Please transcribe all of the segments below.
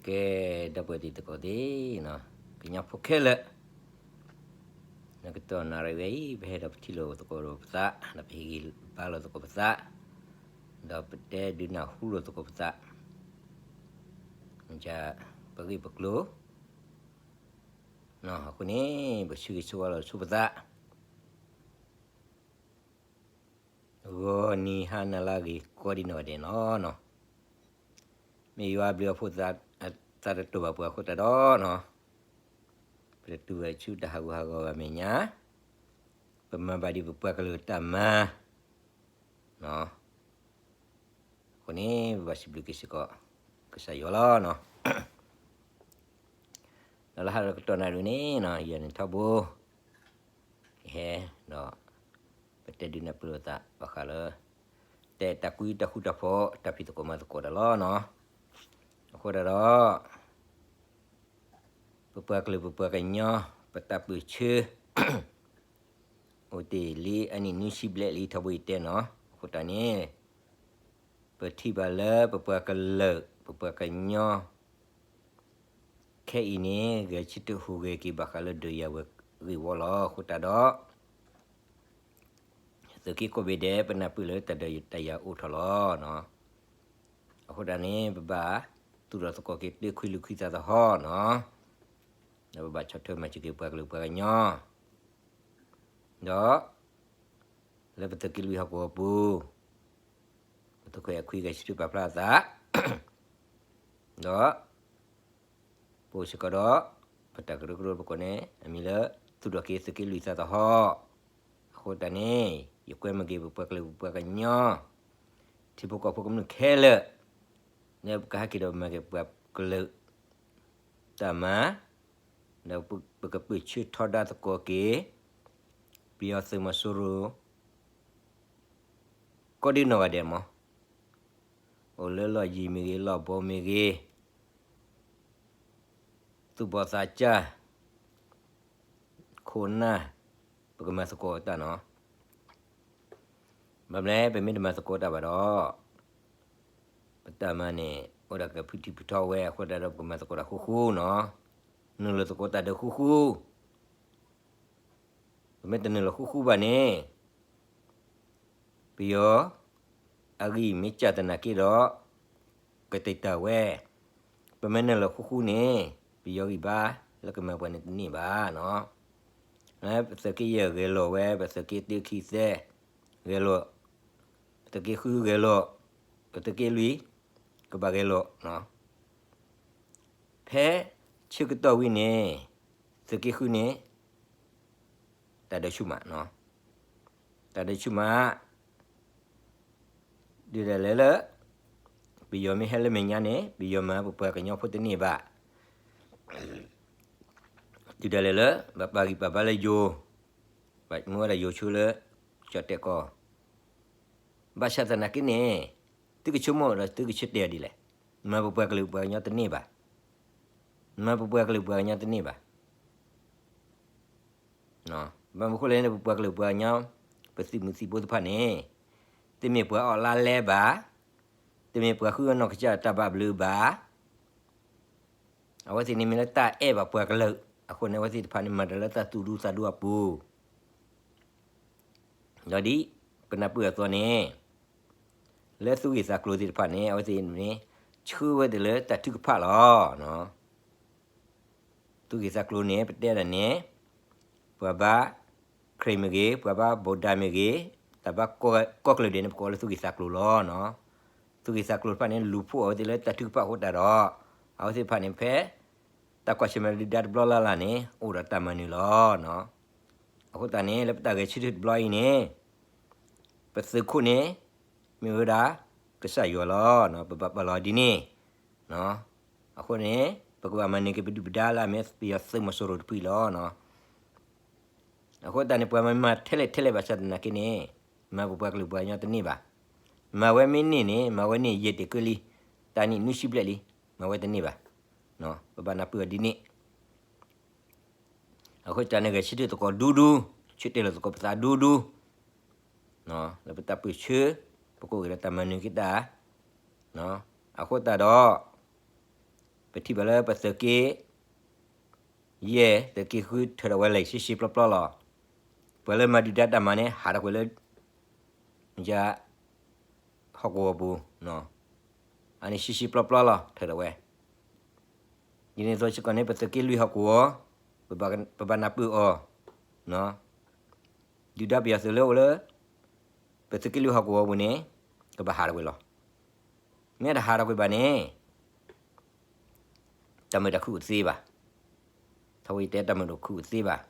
ကဲ, ဒီပုၢ်ဝဲၢ်သ့ၣ်တဖၣ်သ့ၣ်, ကညီဖိခဲလၢာ်, နကတီၢ်နၣ်ရံၣ်ဝဲအံၤ ပဟဲဒီးပထံၣ်လိာ်သကိးဒီးပသး, ဒီးပဟ့ၣ်ဂံၢ်ဘါလိာ်သကိးပသး, ဒီးပတဲဒုးနၢ်ဟူလိာ်သကိးပသး, ပဂ့ၢ်ပကျိၤ, အဃိန့ၣ် ပဆၢဂ့ၤဆၢဝါလိာ်ဆိပသး ဂီၤနံၤဟါနၤလၢအဂ့ၤ ကိးဒံနီၢ်ဂၤဒဲးန့ၣ်လီၤ. မ့ၢ်ယွၤအဘျုးအဖှိၣ်သးတတိာ်ဘၣ်ပှၤအဃိသတးဒီး, ပတတုၤဝဲဆူတၢ်ဟးဂူာ်ဟးဂီၤဘၣ်မဲာ်ညါ, ပမၤဘၣ်ဒံးပပှၤကလုာ်တၢ်မၤ, အဃိန့ၣ် ပဘၣ်စံးဘျုးက့ၤစ့ၢ်ကီး ကစၢ်ယွၤလီၤ. ဒီးလၢဟါဒီးကတီၢ်နၣ်ရံၣ်န့ၣ် ယၤန့ၣ်ထီဘိ ယဟဲဒီး ပတဲဒုးနၢ်ပၢၢ်လိာ်သးဘၣ်ဃးလၢ တဲတၢ်ကွံတၢ်ဃူတၢ်ဖိး တၢ်ဖံးသကိးမၤသကိးတၢ်လီၤန့ၣ်. အဃိသတးဒီး ပပှၤကလုာ်ပပှၤကညီ ပတၢ်ပၢဆှၢ အိၣ်တ့ၢ်လံအနံၣ်နွံဆံဘျဲၣ်လံ ထီဘိယတဲန့ၣ်. အဃိသတးန့ၣ် ပထံၣ်ဘၣ်လၢပပှၤကလုာ် ပပှၤကညီ ခဲအံၤန့ၣ် ဂဲၤဆၢထၢၣ်ဟူးဂဲၤက့ၤဘၣ်ဃးလၢဒုးယၤဝဲဂ့ၢ်ဝီလီၤ. အဃိသတးဒီး သုးက့ကိးဘ့ၣ်ဒဲး ပနၢ်ပၢၢ်လၢတၢ်ဒုးတၢ်ယၤအိၣ်ထီၣ်လီၤ. အဃိသတးန့ၣ် ပဘၣ်သူၣ်ထီၣ်သကိးက့ၤ တ့ၢ်ခွံလူၤခွံသးသဟီၣ်န့ၣ်, ဒီးပဘၣ်ဆီၣ်ထွဲမၤစၢၤက့ၤပှၤကလုာ်ပှၤကညီ ဒီး လၢပသုးက့လွံၢ်ဟီၣ်ကဝီၤပူၤ, ပသုးခိၣ်အဲၣ်ခွံဂဲၤဆၢထၢၣ်ပာ်ဖျါအသး, ဒီး ပအိၣ်စ့ၢ်ကီးဒီး ပတၢ်ကရၢကရိပကိးန့ၣ် အမံၤလၢ သူၣ်ထီၣ်က့ၤသုးက့လွံၢ်သးသဟီၣ်. အဃိသတးန့ၣ် ယကွဲမုာ်က့ၤပပှၤကလုာ်ပပှၤကညီ ထံဖိကီၢ်ဖိကမျၢၢ်ခဲလၢာ် လၢပကဟဲက့ၤဒီးမၤက့ၤပပှၤကလုာ် တၢ်မၤ, ဒီးပကပၢဆှၢထီဒါသကိးက့ၤ ပယီၤသုးမီၤစိရိၤ ကိးဒံနီၢ်ဂၤဒဲးမး, အိၣ်လၢလီၢ်ယံၤမ့ၢ်ဂ့ၤ လီၢ်ဘီမ့ၢ်ဂ့ၤ, သူၣ်ဘီၣ်သးစၢ် ခိၣ်နၢ်, ပကမၤသကိးတၢ်န့ၣ်. ဘၣ်မနုၤလဲၣ် ပမ့ၢ်တမၤသကိးတၢ်ဘၣ်ဒီး ပတၢ်မၤန့ၣ် အိၣ်ဒီးကဖုထံၣ်ဖုထီဝဲအဃိသတးဒီး ပကမၤသကိးတၢ်ဃူဃူန့ၣ်, နုာ်လီၤသကိးတၢ်ဒီးဃူဃူ ပမ့ၢ်တနုာ်လီၤဃူဃူဘၣ်န့ၣ် ပယီၤအဂံၢ်မ့ၢ်စၢ်သနာ်က့ဒီး ကတံာ်တာ်ဝဲ, ပမ့ၢ်နုာ်လီၤဃူဃူန့ၣ် ပယီၤဂံၢ်ဘါလၢကမၤပှၤန့ၣ်တန့ၢ်ဘၣ်န့ၣ်. ပသုးက့ယဲၢ်ဂဲၤလိာ်ဝဲ, ပသုးက့တၢခံသၢဂဲၤလိာ်, ပသုးက့ဃုဂဲၤလိာ်, ပသုးက့လွံၢ် ကဘၣ်ဂဲၤလိာ်န့ၣ်. ဖဲဆၢကတီၢ်ဝံၤန့ၣ် သုးက့ဃုန့ၣ် တၢ်ဒုးဆူၣ်မး, တၢ်ဒုးဆူၣ်မး, ဒုးဒၣ်လဲာ်လၢ ပယီၤမ့ၢ်ဟဲလၢမဲာ်ညါန့ၣ် ပယီၤမၤပပှၤကညီဖိတန့ၢ်ဘၣ်. ဒုးဒၣ်လဲာ်လၢ ဘၣ်ပာ်ဂံၢ်ပာ်ဘါလၢယိၤ, ဘၣ်မူဝဲဒၣ်ယိၤဆိလၢ ကၠီၣ်တဲၣ်ကီၢ်, ဘၣ်ဆၣ်သနာ်က့န့ၣ် သုကဆိကမိၣ်ဒီးသုကဆၢတဲာ်ဒ်လဲၣ်, မၤပပှၤကလုာ်ပှၤကညီတန့ၢ်ဘၣ်, မၤပပှၤကလုာ်ပှၤကညီတန့ၢ်ဘၣ်. ဘၣ်မနုၤဃိလဲၣ်န့ၣ် ပပှၤကလုာ်ပှၤကညီ ပသုးမုၢ်သံၣ်ဘိသ့ၣ်တဖၣ်န့ၣ် တမ့ၢ်ပှၤအီၣ်လါလဲဘၣ်, တမ့ၢ်ပှၤဃုအနီၢ်ကစၢ်တၢ်ဘၣ်ဘျုးဘၣ်. အဝဲသ့ၣ်န့ၣ်မ့ၢ်လၢတၢ်အဲၣ်ဘၣ်ပှၤကလုာ်အဃိန့ၣ် အဝဲသ့ၣ်တဖၣ်န့ၣ်မၤတၢ်လၢတၢ်သူၣ်ဒူသးဒူအပူၤ ဒီးဒ်ပနၢ်ပၢၢ်အသိးန့ၣ် လၢသူၣ်ဂ့ၢ်သးကျိၤသ့ၣ်တဖၣ်န့ၣ် အဝဲသ့ၣ်န့ၣ် ဆှၢဝဲသ့ၣ်လၢတၢ်ထုကဖၣ်လီၤ. သူၣ်ဂ့ၢ်သးကျိၤန့ၣ် ပတဲဒၣ်န့ၣ် ပှၤဘါခရံာ်မ့ၢ်ဂ့ၤ, ပှၤဘါဘိၣ်ဒၣ်မ့ၢ်ဂ့ၤ, တၢ်ဘါကီၢ်ချၢဒဲးန့ၣ် ပကိးလၢသူၣ်ဂ့ၢ်သးကျိၤလီၤ. သူၣ်ဂ့ၢ်သးကျိၤတဖၣ်န့ၣ် လူၤဖှိၣ်အဝဲသ့ၣ်လၢတၢ်ထုကဖၣ်အဃိသတးဒီး အဝဲသ့ၣ်တဖၣ်န့ၣ် ဖဲ တၢ်ကွၢ်ဆၢၣ်မဲာ်ဒုၣ်ဒါတဘျီလၢ်လၢ်န့ၣ် အိၣ်ဒီးတၢ်မၤနၢၤလီၤ. အဃိသတးန့ၣ် လၢပတၢ်ဂဲၤဆၢထၢၣ်တဘျီအံၤန့ၣ် ပသုးခိၣ်န့ၣ် မ့ၢ်ဝဲဒၣ် ကစၢ်ယွၤလီၤ. ပဘၣ်ပာ်လီၤဒ်န့ၣ် အဃိန့ၣ် ပကဘၣ်မၤနၢၤက့ၤပဒုၣ်ပဒါလၢအမ့ၢ်ပယီၤသုးမီၤစိရိၤတဖုအံၤလီၤ. အဃိသတးန့ၣ် ပှၤမၤမၤထဲလဲၣ်ထဲလဲၣ်ဘၣ်ဆၣ်သနာ်က့န့ၣ် မၤပပှၤကလုာ်ပှၤကညီတန့ၢ်ဘၣ်. မၤဝဲမ့ၢ်န့ၢ်န့ၣ် မၤဝဲန့ၢ်ယဲၢ်တ့ၢ်ကၢလံ, တၢ်နံၣ်နွံဆံဘျဲၣ်လံ, မၤဝဲတန့ၢ်ဘၣ်. ပဘၣ်နၢ်ပၢၢ်အီၤဒ်န့ၣ် အဃိသတးန့ၣ် ဂဲၤဆၢထၢၣ်သကိးဒူဒူ, ဆၢတဲာ်လီၤသကိးပသးဒူဒူ လၢပတၢ်ပၢဆှၢ ပကအိၣ်က့ၤဒီးတၢ်မၤနၢၤက့ၤတၢ်. အဃိသတးဒီး ပထံၣ်ဘၣ်လၢပသုးက့ယဲၢ် သုးက့ဃုထၢထီၣ်ဝဲလံာ်ဆှံဆှံပျီပျီလီၤ. ပှၤလၢမၤဒုၣ်ဒါတၢ်မၤန့ၣ် ဟးထီၣ်ကွံာ်လၢ ဟီၣ်ကဝီၤပူၤ, အန့ၣ်ဆှံဆှံပျီပျီလီၤ ထၢထီၣ်ဝဲ. ဒ်န့ၣ်အသိးစ့ၢ်ကီးန့ၣ် ပသုးက့လွံၢ်ဟီၣ်ကဝီၤ ပဘၣ်နၢ်ပၢၢ်အီၤ, ဒုၣ်ဒါပယီၤသုးလၢအိၣ်လၢ ပသုးက့လွံၢ်ဟီၣ်ကဝီၤပူၤန့ၣ် ကဘၣ်ဟးထီၣ်ကွံာ်လီၤ. မ့ၢ်တဟးထီၣ်ကွံာ်ဘၣ်န့ၣ် တၢ်မုာ်တၢ်ခုအိၣ်သ့ဘၣ်. ထီဘိယတဲတၢ်မုာ်တၢ်ခုအိၣ်သ့ဘၣ်.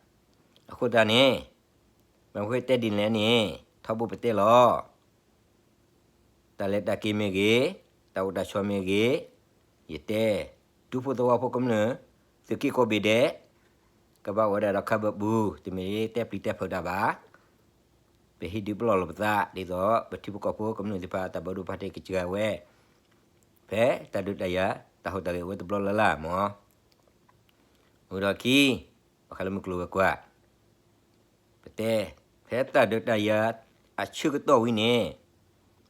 အဃိသတးန့ၣ် မ့ၢ်ပဃ့တဲဒ်လဲၣ်န့ၣ် ထီဘိပတဲလီၤ. တၢ်လဲၤတၢ်က့ၤမ့ၢ်ဂ့ၤ, တၢ်အိၣ်တၢ်ဆိးမ့ၢ်ဂ့ၤ, ယတဲ, ဒူဖိသဝီဖိကမျၢၢ် သုးက့ကိးဘ့ၣ်ဒဲး ကဘၣ်အိၣ်ဝဲဒၣ်ဒီးခါဘၢပူၤ, တမ့ၢ်တဲပျံၤတဲဖုးတၢ်ဘၣ်. ပဟံးဒုးပလီၢ်လိာ်ပသး ဒ်သိးပထံဖိကီၢ်ဖိကမျၢၢ်သ့ၣ်တဖၣ် တၢ်ဘၣ်ဒိဘၣ်ထံးကစှၤဝဲ ဖဲတၢ်ဒုးတၢ်ယၤ တၢ်ဟူးတၢ်ဂဲၤအိၣ်ဝဲတဘျီလၢ်လၢ်မၢ်. အိၣ်ဒီးခံ, ဘၣ်ဃးလၢမုၢ်ကျိၤဝဲၤကွာ် ပတဲ, ဖဲတၢ်ဒုးတၢ်ယၤအဆၢကတီၢ်ဝံၤန့ၣ်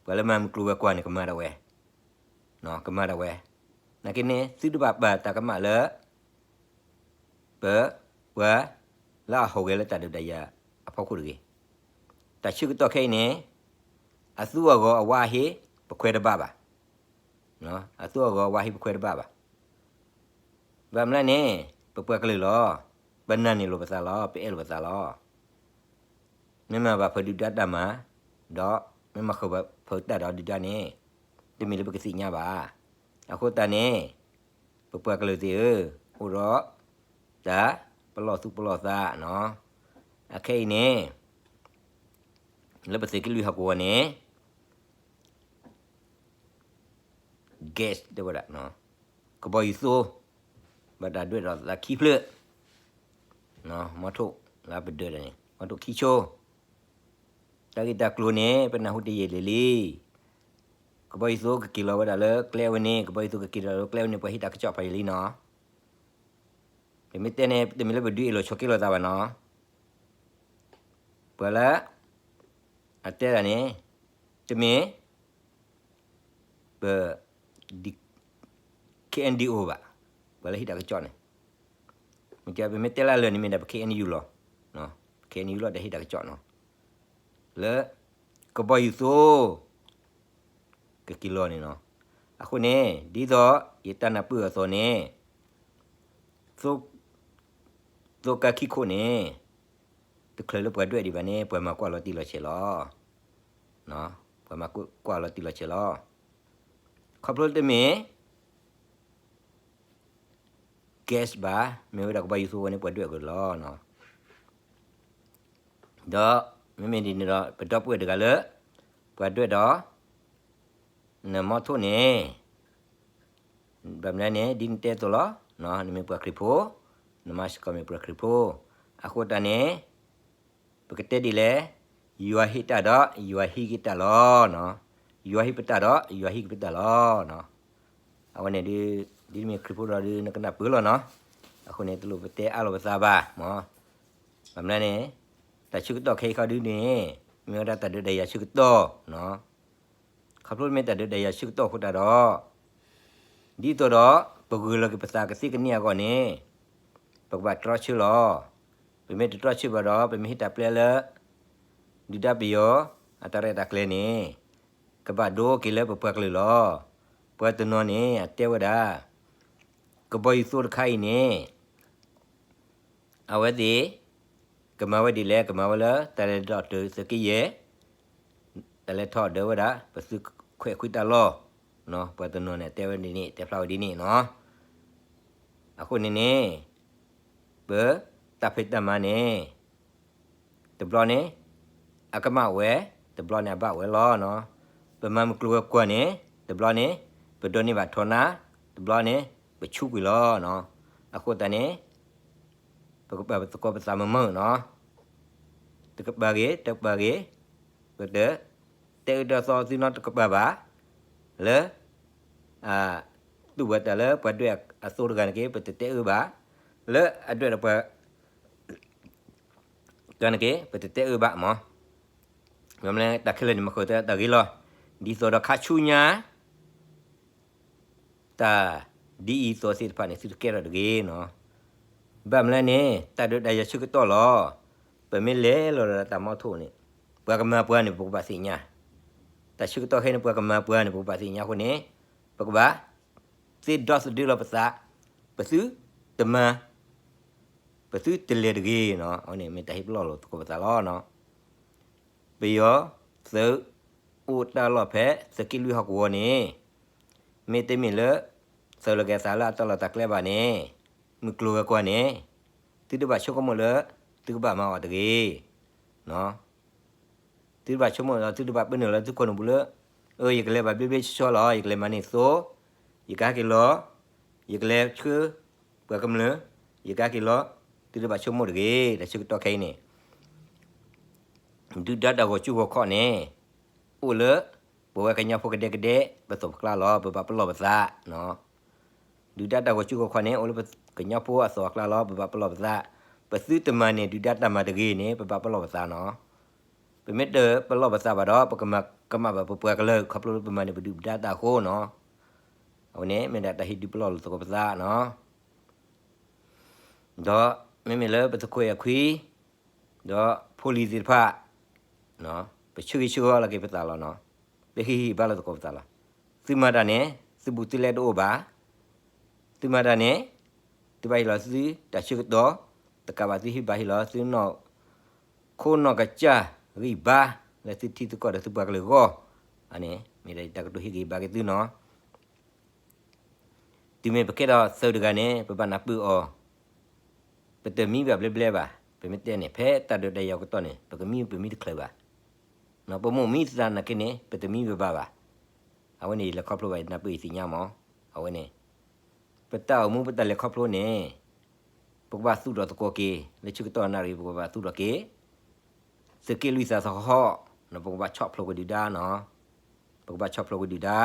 ပှၤလၢမၤမုၢ်ကျိၤဝဲၤကွာ်န့ၣ် ကမၤဒၣ်ဝဲ, ကမၤဒၣ်ဝဲ. နာ်က့န့ၣ် သုတဘၣ်ပာ်တၢ်ကမၣ်လၢ ပ, ပှၤလၢအဟူးဂဲၤလၢတၢ်ဒုးတၢ်ယၤအဖီခိၣ်တဂ့ၤ. တၢ်ဆၢကတီၢ်ခဲအံၤန့ၣ် အသူအဂီၤအဝါအဟ့ၣ် ပခွဲးတဘၣ်ဘၣ်. အသူအဂီၤအဝါဟ့ၣ်ပခွဲးတဘၣ်ဘၣ်. ဘၣ်မနုၤလဲၣ်န့ၣ် ပပှၤကလုာ်လီၤ. ပနာ်န့ၢ်လိာ်ပသးလီၤ. ပအဲၣ်လိာ်ပသးလီၤ. မ့ၢ်မၤဘၣ်ဖုးဒုၣ်ဒါတၢ်မၤ, ဒီးမ့ၢ်မၤဃုာ်ဘၣ်ဖုးတၢ်ဒီးဒုၣ်ဒါန့ၣ် တမ့ၢ်လၢပကသ့ၣ်ညါဘၣ်. အဃိသတးန့ၣ် ပပှၤကလုာ်သ့ၣ်ဧၢ, အိၣ်ဒီးတၢ်ပလီၢ်သူၣ်ပလီၢ်သးနီၤ. အခဲအံၤန့ၣ် လၢပသုးက့လွံၢ်ဟီၣ်ကဝီၤန့ၣ် gas တဲဝဲဒၣ် ကဘီယူၤသိ ဘၣ်တၢ်ဒွဲၣ်ထီၣ်သးခံဖျၢၣ်, မီထိၣ်လၢပဒၢးတၢ်န့ၣ် မီထိၣ်ခံဆိ, တၢ်ဂ့ၢ်တၢ်ကျိၤန့ၣ် ပနၢ်ဟူတယံာ်လံလံ. ကဘီယူၤသိကက့ၤလီၤဝဲဒၣ်လၢကျဲဝဲန့ၣ်, ကဘီယူၤသိကက့ၤလီၤလၢကျဲဝဲန့ၣ် ပှၤဟံးတၢ်ကစီၣ်ဖးယံာ်လံနီၤ. ပမ့ၢ်တဲန့ၣ် တမ့ၢ်လၢပဒုးအ့ၣ်လိာ်ဆိးက့လိာ်သးဘၣ်နီၤ. ပှၤလၢ အတဲဒၣ်န့ၣ် တမ့ၢ် ပ KNDO ဘၣ်, ပှၤလၢဟံးတၢ်ကစီၣ်န့ၣ်, မ့ၢ်ပမ့ၢ်တဲလၢလၢာ်န့ၣ်မ့ၢ်ဒၣ်ပ KNU လီၤ, KNU လီၤတၢ်ဟံးတၢ်ကစီၣ်နီၤ, လၢ ကဘီယူၤသိ ကက့ၤလီၤန့ၣ်နီၤ. အဃိန့ၣ် ဒ်သိးယတၢ်နၢ်ပၢၢ်အသိးန့ၣ် သိ သိကါခံခိၣ်န့ၣ် တချုးလၢပှၤဒွဲၣ်ဒံးဘၣ်န့ၣ် ပှၤမၤကွၢ်လီၤတံၢ်လီၤဆဲးလီၤ. ပှၤမၤကွၢ်လီၤတံၢ်လီၤဆဲးလီၤ. ခီဖျိတမ့ၢ် gas ဘၣ်, မ့ၢ်ဝဲဒၣ်ကဘီယူၤသိဝဲန့ၣ် ပှၤဒွဲၣ်ကလီၤ. ဒီးမ့မ့ၢ်ဒ်န့ၣ်ဒီး ပဒီပုၢ်ဝဲၢ်တဂၤလၢ ပှၤဒွဲၣ်ဒီး နမီထိၣ်န့ၣ် ဘၣ်မနုၤန့ၣ် ဒ်နတဲအသိးလီၤ, နမ့ၢ်ပှၤခရံာ်ဖိ, နမၤစ့ၢ်ကီးမ့ၢ်ပှၤခရံာ်ဖိ, အဃိသတးန့ၣ် ပကတဲဒ်လဲၣ်, ယွၤဟ့ၣ်တၢ်ဒီး ယွၤဟံးက့ၤတၢ်လီၤ. ယွၤဟ့ၣ်ပတၢ်ဒီး ယွၤဟံးက့ၤပတၢ်လီၤ. အဝဲန့ၣ်ဒ် ဒ်နမ့ၢ်ခရံာ်ဖိဒီးဒ်နကနၢ်ပၢၢ်လီၤနီၤ. အဃိန့ၣ် တလိၣ်ပတဲအါလိာ်ပသးဘၣ်မၢ်. ဘၣ်မနုၤန့ၣ် တၢ်ဆၢကတီၢ်ခဲအံၤခီဒုန့ၣ် မ့ၢ်ဝဲဒၣ်တၢ်ဒုးတၢ်ယၤဆၢကတီၢ်နီၤ. ခီဖျိမ့ၢ်တၢ်ဒုးတၢ်ယၤဆၢကတီၢ်အဃိသတးဒီး ဒ်သိးဒီး ပဂၢၢ်လီၤက့ၤပသးကသ့ကန့ၢ်အဂီၢ်န့ၣ် ပကဘၣ်တြီဆၢလီၤ. ပမ့ၢ်တတြီဆၢဘၣ်ဒီး ပမ့ၢ်ဟ့ၣ်တၢ်ပျဲလၢ ဒုၣ်ဒါပယီၤ အတၢ်ရဲၣ်တၢ်ကျဲၤန့ၣ် ကဘၣ်ဒိက့ၤလၢပပှၤကလုာ်လီၤ. ပှၤတနီၤန့ၣ် အတဲဝဲဒၣ် ကဘီယူၤသိတခါအံၤန့ၣ် အဝဲသ့ၣ် ကမၤဝဲဒ်လဲၣ်, ကမၤဝဲလၢ တၢ်လဲၤဒီးတၢ်သုးက့ယဲၢ်, တၢ်လဲၤထီၣ်ဒၢဝဲဒၣ် ပသုးခွဲးခွံတၢ်လီၢ်, ပှၤတနီၤန့ၣ် တဲဝဲဒ်န့ၣ် တဲဖျါဝဲဒ်န့ၣ်နီၤ. အဃိန့ၣ်န့ၣ် ပတၢ်ဖံးတၢ်မၤန့ၣ် တဘျီန့ၣ် အကမၣ်ဝဲ, တဘျီန့ၣ်အဘၣ်ဝဲလီၤနီၤ. ပမၤမုၢ်ကျိၤဝဲၤကွာ်န့ၣ် တဘျီန့ၣ် ပဒိးန့ၢ်ဘၣ်ထီနါ, တဘျီန့ၣ် ပဆူးကွံာ်လီၤနီၤ. အဃိသတးန့ၣ် ပကပာ်ပသကိးပသးမုာ်မုာ်နီၤ. တကပၤဂ့ၤ တကပၤဂ့ၤ, ပတ တဲအၢတဲသီသုနီတကပၤဘၣ်, လၢ အ တူၢ်ဘၣ်တၢ်လၢပှၤဒွဲၣ်အသိတဂၤန့ၣ်က့ၤ ပတတဲအၢဘၣ်, လၢအဒွဲၣ်ဒီးပှၤ တၢ်န့ၣ်က့ၤ ပတတဲအၢဘၣ်မၢ်. ဘၣ်မနုၤလဲၣ် တၢ်ခဲလၢာ်န့ၣ် မၤဃုာ်တၢ်ဂ့ၤလီၤ. ဒ်သိးဒီးခါဆူညါ တၢ် ဒ်အံၤသိးသ့ၣ်တဖၣ်န့ၣ် သုတကဲထီၣ်တဂ့ၤနီၤ. ဘၣ်မနုၤလဲၣ်န့ၣ် တၢ်ဒုးတၢ်ယၤဆၢကတီၢ်လီၤ. ပမ့ၢ်လဲၤလီၤဒီးတၢ်မီထိၣ်န့ၣ် ပှၤကမၤပှၤန့ၣ် ပကဘၣ်သ့ၣ်ညါ, တၢ်ဆၢကတီၢ်ခဲအံၤန့ၣ် ပှၤကမၤပှၤန့ၣ် ပကဘၣ်သ့ၣ်ညါအဃိန့ၣ် ပကဘၣ်သ့ဒီသဒၢလီၤပသး, ပသုတမၤ ပသုတလဲၤတဂ့ၤနီၤ. အဝဲန့ၣ်မ့ၢ်တၢ်ဟ့ၣ်ပလီၢ်လိာ်သကိးပသးလီၤနီၤ. ပယီၤသုးအိၣ်တၢ်လီၢ်ဖဲ သုးက့လွံၢ်ဟီၣ်ကဝီၤန့ၣ် မ့တမ့ၢ်လၢ သုးလီၤက့ၤသးလၢအတၢ်လီၢ်တၢ်ကျဲဘၣ်န့ၣ် မုၢ်ကျိၤဝဲၤကွာ်န့ၣ် သုတဘၣ်ဆိကမိၣ်လၢ သုကဘၣ်မၤအီၤတဂ့ၤ သုတဘၣ်ဆိကမိၣ်ဒီး သုတဘၣ်ပၢနုာ်လီၤသုခိၣ်နူာ်ပူၤလၢ အၢ ယကလဲၤဘၣ်ဘျ့ဘျ့ဆှီဆှီလီၤ, ယကလဲၤမၤန့ၢ်သိ, ယကဟဲက့ၤလီၤ, ယကလဲၤဆှၢ ပှၤကမျၢၢ်, ယကဟဲက့ၤလီၤ, သုတဘၣ်ဆိကမိၣ်တဂ့ၤ. တၢ်ဆၢကတီၢ်ခဲအံၤန့ၣ် ဒုၣ်ဒါတၢ်ဂီၤစုဂီၤခီၣ်န့ၣ် အိၣ်လၢ ပဝဲကညီဖိကဒဲကဒဲ ပသိးပကျါလီၤ, ပဘၣ်ပလီၢ်ပသး ဒုၣ်ဒါတၢ်ဂီၤစုဂီၤခီၣ်န့ၣ် အိၣ်လၢကညီဖိအသိးအကျါလီၤ, ပဘၣ်ပလီၢ်ပသး, ပသုတမၤန့ၢ်ဒုၣ်ဒါတၢ်မၤတဂ့ၤန့ၣ် ပဘၣ်ပလီၢ်ပသးနီၤ. ပမ့ၢ်တပလီၢ်ပသးဘၣ်ဒီး ပကမၤကမၣ်ဘၣ်ပပှၤကလုာ် ခီဖျိလၢပမၤန့ၢ်ပဒုၣ်ပဒါတၢ်အဃိနီၤ. အဝဲန့ၣ်မ့ၢ်ဒၣ်တၢ်ဟ့ၣ်ဒုးပလီၢ်လိာ်သကိးပသးနီၤ. ဒီးမ့မ့ၢ်လၢပသုးခိၣ်အဲၣ်ခွံ ဒီးဖိလံၤသ့ၣ်တဖၣ် ပဆၢဂ့ၤဆၢဝါလီၤက့ၤပသးလီၤနီၤ. ပဟ့ၣ်ဂံၢ်ဟ့ၣ်ဘါလီၤသကိးပသးလီၤ. သုမၤတၢ်န့ၣ် သုဘူးသုလဲတအိၣ်ဘၣ်. သုမၤတၢ်န့ၣ် သုဘၣ်ဟ့ၣ်လီၤသုတၢ်ဆၢကတီၢ်, တကးဘၣ်သုဟ့ၣ်ဘၣ်ဟ့ၣ်လီၤသုနီၢ်ခိနီၢ်ကစၢ်ဂံၢ်ဘါ လၢသုထံသုကီၢ်ဒီးသုပှၤကလုာ်အဂီၢ်, အန့ၣ် မ့ၢ်ဒၣ်တၢ်ကတိၤဟ့ၣ်ဂံၢ်ဟ့ၣ်ဘါက့ၤသုနီၤ. တုၤမ့ၢ်ပကဲထီၣ်သုးတဂၤန့ၣ် ပဘၣ်နၢ်ပၢၢ်အီၤ, ပတမံဘၣ်ဘျဲဘျဲဘၣ်. ပမ့ၢ်တဲန့ၣ် ဖဲတၢ်ဒုးတၢ်ယၤအကတီၢ်န့ၣ် ပကမံပမံတချုးဘၣ်. ပမိၢ်မံသးနာ်က့န့ၣ် ပတမံဘၣ်ဘၣ်ဘၣ်. အဝဲန့ၣ်ယလဲၤခီဖျိဘၣ်ယနၢ်ပၢၢ်ယသ့ၣ်ညါမး. အဝဲန့ၣ် ပတၢ်အိၣ်မူပတၢ်လဲၤခီဖျိန့ၣ် ပကဘၣ်သူၣ်ထီၣ်သကိးက့ၤ လၢဆၢကတီၢ်နၣ်ရံၣ် ပကဘၣ်သူၣ်ထီၣ်က့ၤ သုးက့လွံၢ်သးသဟီၣ်, ပကဘၣ်ဆီၣ်ဖျိးက့ၤဒုၣ်ဒါနီၤ. ပကဘၣ်ဆီၣ်ဖျိးက့ၤဒုၣ်ဒါ.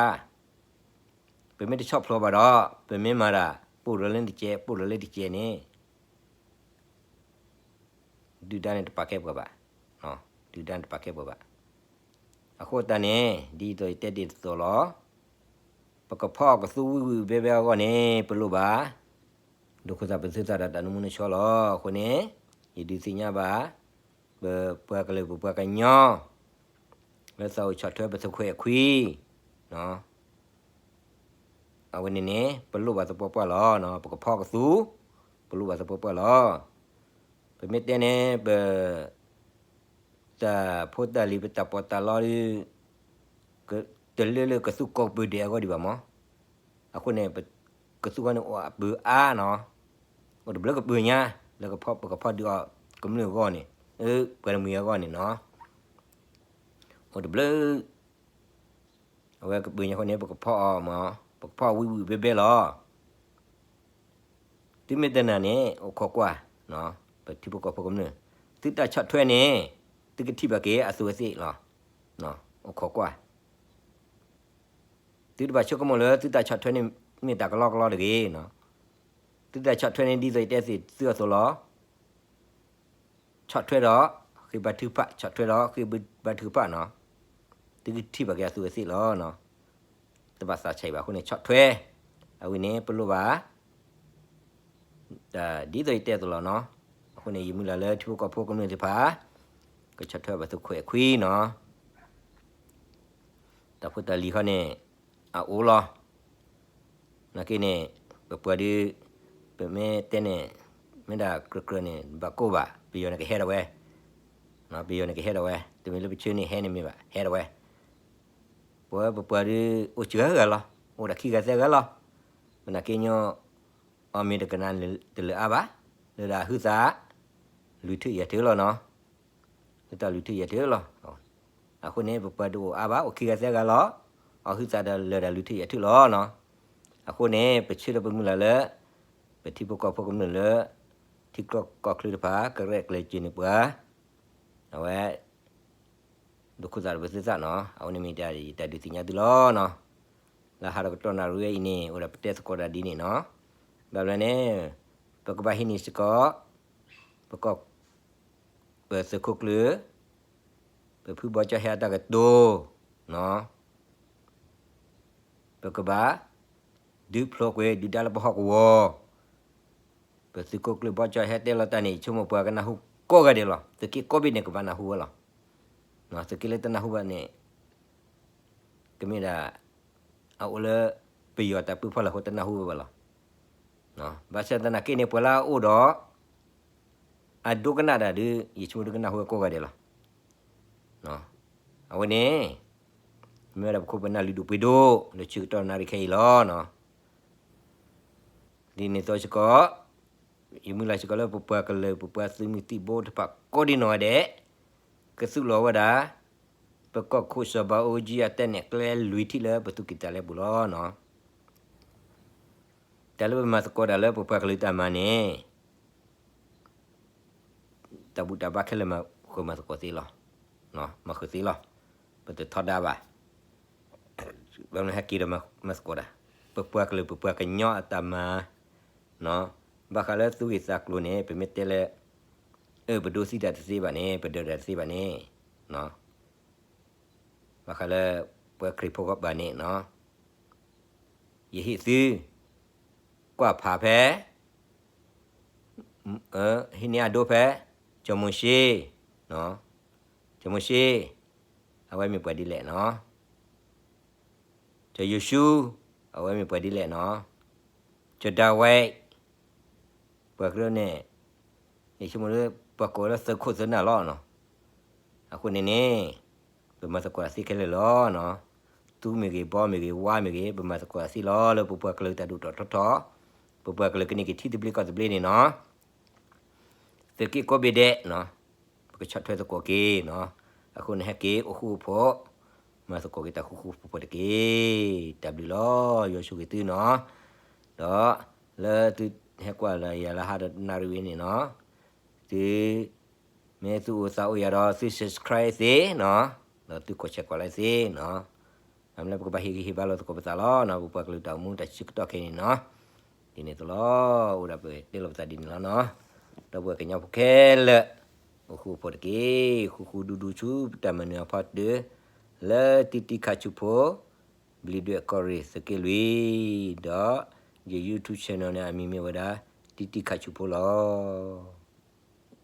ပမ့ၢ်တဆီၣ်ဖျိးဘၣ်ဒီး ပမ့ၢ်မၤတၢ် ပိၢ်ဒီးလၢတကဲး ပိၢ်ဒီးလၢတကဲးန့ၣ် ဒုၣ်ဒါန့ၣ်တပာ်ကဲပှၤဘၣ်. ဒုၣ်ဒါန့ၣ်တပာ်ကဲပှၤဘၣ်. အဃိသတးန့ၣ် ဒ်သိးယတဲတ့ၢ်အသိးလီၤ. ပကဖီၣ်အီၣ်ကသူဝံၣ်ဝံၣ်ဘဲဘဲအဂီၢ်န့ၣ် ပလိၣ်ဘၣ် ဒိးခိၣ်သးပသုသးဒီးတၢ်နမူနဆှီလီၤ. အဃိန့ၣ် ယဒုးသ့ၣ်ညါဘၣ် ပပှၤကလုာ်ပပှၤကညီ လၢသးအိၣ်ဆီၣ်ထွဲပသုးခိၣ်အဲၣ်ခွံ အဝဲန့ၣ်န့ၣ် ပလိၣ်ဘၣ်သပှၢ်ပှၢ်လီၤ. ပကဖီၣ်ကသူ ပလိၣ်ဘၣ်သပှၢ်ပှၢ်လီၤ. ပမ့ၢ်တဲန့ၣ် ပ တၢ်ဖိတၢ်လံၤ ပတၢ်ပီးတၢ်လီဒုး တလၢလၢကသူကီၢ်ပၢၢ်ဒဲးအဂီၢ်ဒံးဘၣ်မး. အဃိန့ၣ် ကသူဃီန့ၣ်အိၣ်အပၢၤအါနီၤ. အိၣ်တဘျုးကပၢၤညါ လၢပကဖီၣ်ဒုးအီၤကမျၢၢ်အဂီၢ်န့ၣ် ပှၤတမှံၤအဂီၢ်န့ၣ်နီၤ. အိၣ်တဘျုး အဝဲကပၢၤညါအဃိန့ၣ် ပကဖီၣ်အီၤမး ပကဖီၣ်အီၤဝံၣ်ဝံၣ်ဘဲဘဲလီၤ. သုမ့ၢ်တနာ်န့ၣ် အိၣ်ခိးကွၢ် ပထံဖိကီၢ်ဖိကမျၢၢ် သုတၢ်ဆီၣ်ထွဲန့ၣ် သုကထံၣ်ဘၣ်က့ၤအသူးအသ့ၣ်လီၤ. အိၣ်ခိးကွၢ် သုတဘၣ်ဆိကမိၣ်လၢသုတၢ်ဆီၣ်ထွဲန့ၣ် မ့ၢ်တၢ်ကလီကလီတဂ့ၤ. သုတၢ်ဆီၣ်ထွဲန့ၣ် ဒ်သိးယတဲသ့ၣ်သုအသိးလီၤ. ဆီၣ်ထွဲဒီး ဃ့ဘါထုကဖၣ် ဆီၣ်ထွဲဒီး ဃ့ဘါထုကဖၣ်နီၤ. သုကထံၣ်ဘၣ်က့ၤအသူးအသ့ၣ်လီၤ. တဘၣ်သးဆံးဘၣ်အဃိန့ၣ် ဆီၣ်ထွဲ အဝဲန့ၣ် ပလိၣ်ဘၣ် ဒ်သိးယတဲအသိးလီၤနီၤ. အဃိန့ၣ် ယမုၢ်လၢ်လၢထံဖိကီၢ်ဖိကမျၢၢ်သ့ၣ်တဖၣ် ကဆီၣ်ထွဲဘၣ်သုးခိၣ်အဲၣ်ခွံနီၤ. တၢ်ဖိတၢ်လံၤခီန့ၣ် အအိၣ်လီၤ. နာ်က့န့ၣ် ပပှၤဒုး ပမ့ၢ်တဲန့ၣ် မ့ၢ်ဒၣ်ကြၢးကြၢးန့ၣ် ဘၣ်ကိၢ်ဘၣ် ပယီၤန့ၣ်ကဟဲဒၣ်ဝဲ, ပယီၤန့ၣ်ကဟဲဒၣ်ဝဲ တမ့ၢ်လၢပဆၢန့ၣ်ဟဲန့ၣ်မ့ၢ်ဘၣ် ဟဲဒၣ်ဝဲ. ပဝဲပပှၤဒုး အိၣ်စှၤဂၤလီၤ အိၣ်ဒၣ်ခံဂၤသၢဂၤလီၤ. မ့ၢ်နာ်က့ညီ အီၣ်မ့ၤတကနၣ်တလၢာ်အါဘၣ်, လၢဒၣ်ဟုသး လုၢ်ထူၣ်ယဲၢ်ထူၣ်လီၤနီၤ. ဟုသးလုၢ်ထူၣ်ယဲၢ်ထူၣ်လီၤ. အဃိန့ၣ် ပပှၤဒုးအိၣ်အါဘၣ် အိၣ်ခံဂၤသၢဂၤလီၤ. အီၣ်ဟုသးဒီးလၢဒၣ်လုၢ်ထူၣ်ယဲၢ်ထူၣ်လီၤနီၤ. အဃိန့ၣ် ပဆၢဒီးပမုၢ်လၢ်လၢ ပထံဖိကီၢ်ဖိကမျၢၢ်လၢ ထံကီၢ်ချၢတဖၣ် ကရဲၣ်ကျဲၤစၢၤန့ၢ်ပှၤ အဝဲ ဒိးခိၣ်သးဒီးပသုသးနီၤ. အဝဲန့ၣ်မ့ၢ်တၢ်ဒုးသ့ၣ်ညါသုလီၤနီၤ. လၢဟးဒီးကတီၢ်နၣ်ရံၣ်ဝဲအံၤန့ၣ် အိၣ်ဒီးပတဲသကိးတၢ်ဒ်န့ၣ်နီၤ. ဘၣ်မနုၤလဲၣ်န့ၣ် ပကဘၣ်ဟံးန့ၢ်စ့ၢ်ကီး ပကီၢ် ပသုးခိၣ်ကျၢၢ် ပဖုဘီကၠီဟဲအတၢ်ကတိၤနီၤ. ပကဘၣ် ဒုးဖျိကွံာ် ဒုၣ်ဒါလၢပဟီၣ်ကဝီၤ, ပသုးခိၣ်ကျၢၢ်ဘီကၠီဟဲတဲလီၤတၢ်န့ၣ် ယဆိကမိၣ်ပှၤကနၢ်ဟူကိးဂၤဒဲးလီၤ. သုးက့ကိးဘ့ၣ်န့ၣ် ကဘၣ်နၢ်ဟူဝဲလီၤ. သုးက့လၢတနၢ်ဟူဘၣ်န့ၣ် ကမ့ၢ်ဒၣ် အအိၣ်လၢပယီၤတၢ်ပၢဖီလာ်အဃိ တနၢ်ဟူဝဲဘၣ်လီၤ. ဘၣ်ဆၣ်သနာ်က့န့ၣ် ပှၤလၢအအိၣ်ဒီး အဒိကနၣ်တၢ်ဒီး ယဆိကမိၣ်ဒုးကနၢ်ဟူဝဲကိးဂၤဒဲးလီၤ. အဝဲန့ၣ် မ့ၢ်ဝဲဒၣ်ပခိၣ်ပနၢ်လုၢ်ဒိၣ်ပှ့ၤဒိၣ် လၢဆၢကတီၢ်နၣ်ရံၣ်ခဲအံၤလီၤ. ဒ်န့ၣ်အသိးစ့ၢ်ကီး ယမုၢ်လၢ်စ့ၢ်ကီးလၢပပှၤကလုာ် ပပှၤသုးမုၢ်သံၣ်ဘိတဖၣ်ကိးဒံနီၢ်ဂၤဒဲး ကသူၣ်လီၤဝဲဒၣ် ပကီၢ်ခိၣ်စီၤဘးအူကၠံအတၢ်နဲၣ်ကျဲလွံၢ်ထံၣ်လၢပသူၣ်ကံၢ်သးလဲပူၤလီၤ. တၢ်လၢပမၤသကိးတၢ်လၢပပှၤကလုာ်တၢ်မၤန့ၣ် တၢ်ဘူၣ်တၢ်ဘါခဲလၢာ်မၤဃုာ်မၤသကိးသ့လီၤ. မၤဃုာ်သ့လီၤ. ပတထီဒါဘၣ်. ဘၣ်မနုၤဟဲက့ၤဒီးမၤသကိးတၢ်, ပပှၤကလုာ်ပပှၤကညီအတၢ်မၤ, ဘၣ်ဃးလၢသူၣ်ဂ့ၢ်သးကျိၤန့ၣ် ပမ့ၢ်တဲလၢ အၢ ပဒိသံတၢ်တသ့ဘၣ်န့ၣ် ပဒၢးတၢ်တသ့ဘၣ်န့ၣ်, ဘၣ်ဃးလၢပှၤခရံာ်ဖိကီၢ်ဘၣ်န့ၣ် ယဟ့ၣ်သု ကွၢ်ဖးဖဲ ဟံးန့ၢ်အဒိဖဲ စီၤမိၤၡ့, စီၤမိၤၡ့ အဝဲမ့ၢ်ပှၤဒ်လဲၣ်နီၤ, စီၤယိၤၡူ အဝဲမ့ၢ်ပှၤဒ်လဲၣ်နီၤ, စီၤဒၤဝံး ပှၤကရၢန့ၣ် ယဆိကမိၣ်လၢပှၤကိးလၢသုးခိၣ်သုးနၢ်လီၤနီၤ, အဃိန့ၣ်န့ၣ် ပမၤသကိးသ့ခဲလၢာ်လီၤနီၤ, သူမ့ၢ်ဂ့ၤ ဘီမ့ၢ်ဂ့ၤ ဝါမ့ၢ်ဂ့ၤ ပမၤသကိးသ့လီၤ လၢပပှၤကလုာ်တၢ်ဒိၣ်ထီၣ်ထီထီၣ်, ပပှၤကလုာ်ကန့ၢ်က့ၤထံသဘျ့ကီၢ်သဘျ့န့ၣ်နီၤ, သုးက့ကိးဘ့ၣ်ဒဲးနီၤ, ပကဆီၣ်ထွဲသကိးက့ၤနီၤ, အဃိန့ၣ်ဟဲက့ၤအိၣ်ဃူအိၣ်ဖိး, မၤသကိးက့ၤတၢ်ဃူဃူဖိးဖိးတက့ၢ်, တၢ်ဘျုးလီၤ ယွၤဆိၣ်ဂ့ၤသုနီၤ, ဒီးလၢသုဟဲကွၢ်လၢယၤလၢဟါဒီးနၣ်ရံၣ်ဝဲန့ၣ်နီၤ, သု မ့ၢ်သုအိၣ်သးအိၣ်ယၤဒီးသု subscribe သ့နီၤ, ဒီးသု comment ကွၢ်လၢသ့နီၤ, အမ့ၢ်လၢပကဘၣ်ဟ့ၣ်ဂံၢ်ဟ့ၣ်ဘါလိာ်သကိးပသးလီၤနီၤ, ပပှၤကလုာ်တၢ်အိၣ်မူတၢ်ဆၢကတီၢ်ခဲအံၤန့ၣ်နီၤ, ဒ်န့ၣ်အသိးလီၤ, အိၣ်ဒၣ်ပတဲလိာ်ပသးဒ်န့ၣ်လီၤနီၤ, ဒီပုၢ်ဝဲၢ်ကညီဖိခဲလၢာ် အိၣ်ဃူအိၣ်ဖိးတက့ၢ်, ဃူဃူဒူဒူဆူပတၢ်မၤနၢၤအဖီတၢၢ်, လၢတံတံခးဆူၣ်ဖိ ဘျံးဒွဲၣ်ကီၢ်ရ့ၣ်သုးက့လွံၢ်, ဒီးယ YouTube channel န့ၣ် အမံၤမ့ၢ်ဝဲဒၣ် တံတံခးဆူၣ်ဖိလီၤ.